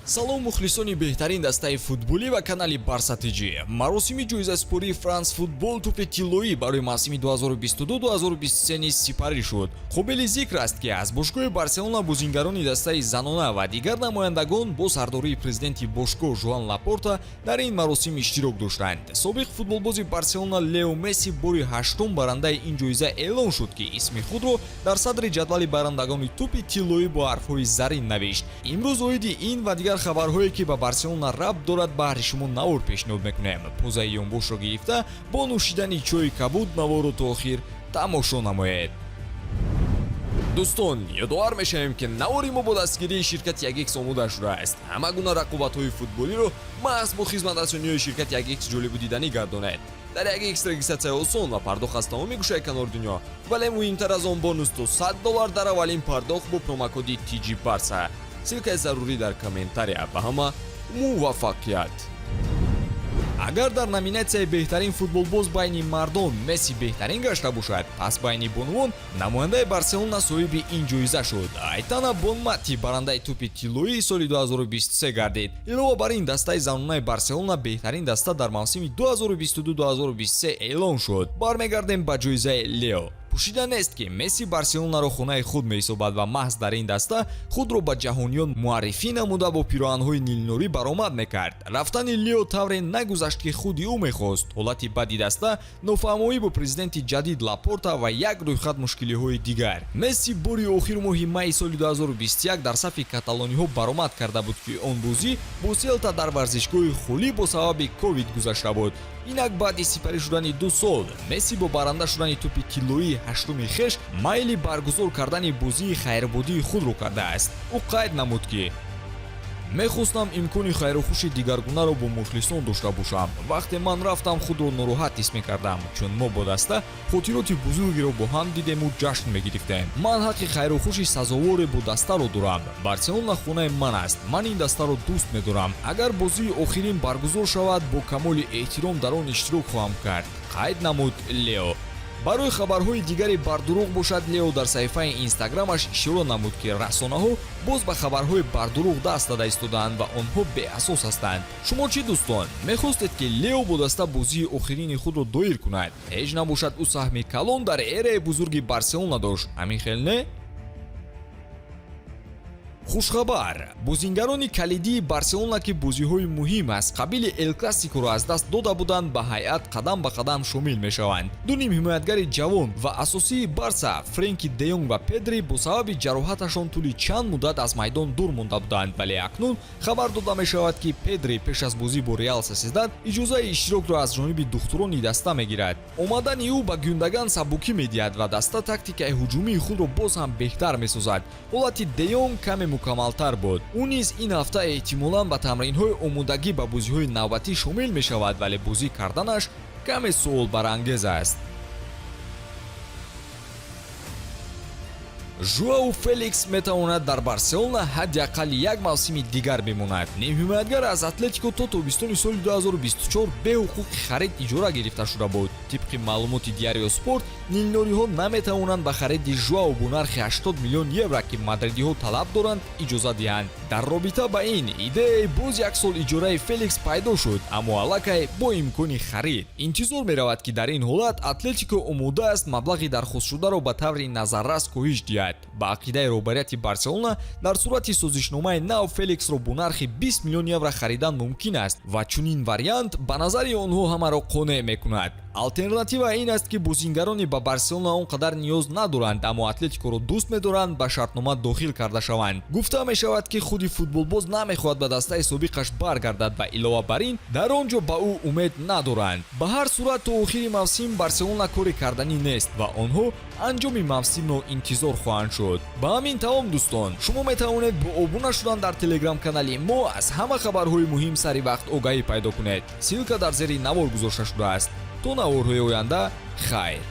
Салом, мухлисони беҳтарин дастаи футболӣ ва канали Барса ТЖ. Маросими ҷоизаспории Франс Футбол тӯпи тиллоӣ барои мавсими 2022-2023 низ сипарӣ шуд. Қобили зикр аст, ки аз бошгоҳи Барселона бозингарони дастаи занона ва дигар намояндагон бо сардории президенти бошгоҳ Жоан Лапорта дар ин маросим иштирок доштанд. Собиқ футболбози Барселона Лео Месси бори ҳаштум барандаи ин ҷоиза эълон шуд, ки исми худро дар садри ҷадвали барандагони тӯпи тиллоӣ бо ҳарфҳои зарин навишт. Имрӯз оиди ин ва дигар хабарҳое, ки ба Барселона рабт дорад, баҳри шумо навор пешниҳод мекунем. Позаи ёнбошро гирифта, бо нӯшидани чойи кабуд наворро то охир тамошо намоед. Дӯстон, ёдовар мешавем, ки навори мо бо дастгирии ширкати Ягикс омода шудааст. Ҳама гуна рақобатҳои футболиро маҳз бо хизматрасониҳои ширкати Ягикс ҷолибу диданӣ гардонед. Дар Ягикс регистратсияи осон ва пардохт аз тамоми гӯшаи канори дунё, вале муҳимтар аз он, бонус то 100 доллар дар аввалин пардохт бо промокоди TG Барса. Ссылкаи зарурӣ дар комментария. Ба ҳама муваффақият! Агар дар номинатсияи беҳтарин футболбоз байни мардон Месси беҳтарин гашта бошад, пас байни бонувон намояндаи Барселона соҳиби ин ҷоиза шуд. Айтана Бонмати барандаи тӯпи тиллоии соли 2023 гардид. Илова бар ин, дастаи занонаи Барселона беҳтарин даста дар мавсими 2022-2023 эълон шуд. Бармегардем ба ҷоизаи Лео. Пӯшида нест, ки Месси Барселонаро хонаи худ меҳисобад ва маҳз дар ин даста худро ба ҷаҳониён муаррифӣ намуда, бо пироҳанҳои нилнорӣ баромад мекард. Рафтани Лео тавре нагузашт, ки худи ӯ мехост: ҳолати бади даста, нофаҳмоӣ бо президенти ҷадид Лапорта ва як рӯйхат мушкилиҳои дигар. Месси бори охир моҳи майи соли 2021 дар сафи каталониҳо баромад карда буд, ки он бозӣ бо Селта дар варзишгоҳи холӣ бо сабаби ковид гузашта буд. Инак, баъди сипарӣ шудани 2 сол, Месси бо баранда шудани тӯпи тиллоии ҳаштуми хеш майли баргузор кардани бозии хайрбодии худро кардааст. Ӯ қайд намуд, ки мехостам имкони хайрухуши дигаргунаро бо мухлисон дошта бошам. Вақте ман рафтам, худро нороҳат ҳис мекардам, чун мо бо даста хотироти бузургеро бо ҳам дидему ҷашн мегирифтем. Ман ҳаққи хайрухуши сазоворе бо дастаро дорам. Барселона хонаи ман аст, ман ин дастаро дӯст медорам. Агар бозии охирин баргузор шавад, бо камоли эҳтиром дар он иштирок хоҳам кард, қайд намуд Лео. Барои хабарҳои дигари бардурӯғ бошад, Лео дар саҳифаи Инстаграмаш ишора намуд, ки расонаҳо боз ба хабарҳои бардурӯғ даст зада истодаанд ва онҳо беасос ҳастанд. Шумо чӣ, дӯстон, мехостед, ки Лео бо даста бозии охирини худро доир кунад? Ҳеҷ набошад, ӯ саҳми калон дар эраи бузурги Барселона дошт, ҳамин хел не? Хушхабар: бозингарони калидии Барселона, ки бозиҳои муҳим аз қабили Эл Классикоро аз даст дода буданд, ба ҳайат қадам ба қадам шомил мешаванд. Ду нимҳимоятгари ҷавон ва асосии Барса, Френки Деёнг ва Педри, бо сабаби ҷароҳаташон тӯли чанд муддат аз майдон дур монда буданд, вале акнун хабар дода мешавад, ки Педри пеш аз бозӣ бо Реал Сосьедад иҷозаи иштирокро аз ҷониби духтурони даста мегирад. Омадани ӯ ба Гюндаган сабукӣ медиҳад ва даста тактикаи ҳуҷумии худро боз ҳам беҳтар месозад. Ҳолати Деёнг каме мукаммалтар буд. Ӯ низ ин ҳафта эҳтимолан ба тамринҳои омодагӣ ба бозиҳои навбатӣ шомил мешавад, вале бозӣ карданаш каме суолбарангез аст. Жуау Феликс метавонад дар Барселона ҳадди ақал як мавсими дигар бимонад. Нимҳимоятгар аз Атлетико то тобистони соли 2024 бе ҳуқуқи харид иҷора гирифта шуда буд. Тибқи маълумоти Диарио Спорт, нилнориҳо наметавонанд ба хариди Жуау бо нархи 80 миллион евро, ки мадридиҳо талаб доранд, иҷоза диҳанд. Дар робита ба ин идеяи боз як сол иҷораи Феликс пайдо шуд, аммо аллакай бо имкони харид. Интизор меравад, ки дар ин ҳолат Атлетико омода аст маблағи дархостшударо ба таври назаррас коҳиш диҳад. Ба ақидаи роҳбарияти Барселона, дар сурати созишномаи нав Феликсро бо нархи 20 миллион евро харидан мумкин аст ва чунин вариант ба назари онҳо ҳамаро қонеъ мекунад. Алтернатива ин аст, ки бозингароне ба Барселона он қадар ниёз надоранд, аммо Атлетикоро дӯст медоранд, ба шартнома дохил карда шаванд. Гуфта мешавад, ки худи футболбоз намехоҳад ба дастаи собиқаш баргардад ва илова бар ин, дар он ҷо ба ӯ умед надоранд. Ба ҳар сурат, то охири мавсим Барселона коре карданӣ нест ва онҳо анҷоми мавсимро интизор хоҳанд шуд. Ба ҳамин тамом, дӯстон. Шумо метавонед бо обуна шудан дар телеграм-канали мо аз ҳама хабарҳои муҳим сари вақт огаҳӣ пайдо кунед. Ссылка дар зери навор гузошта шудааст. То наворҳои оянда, хайр.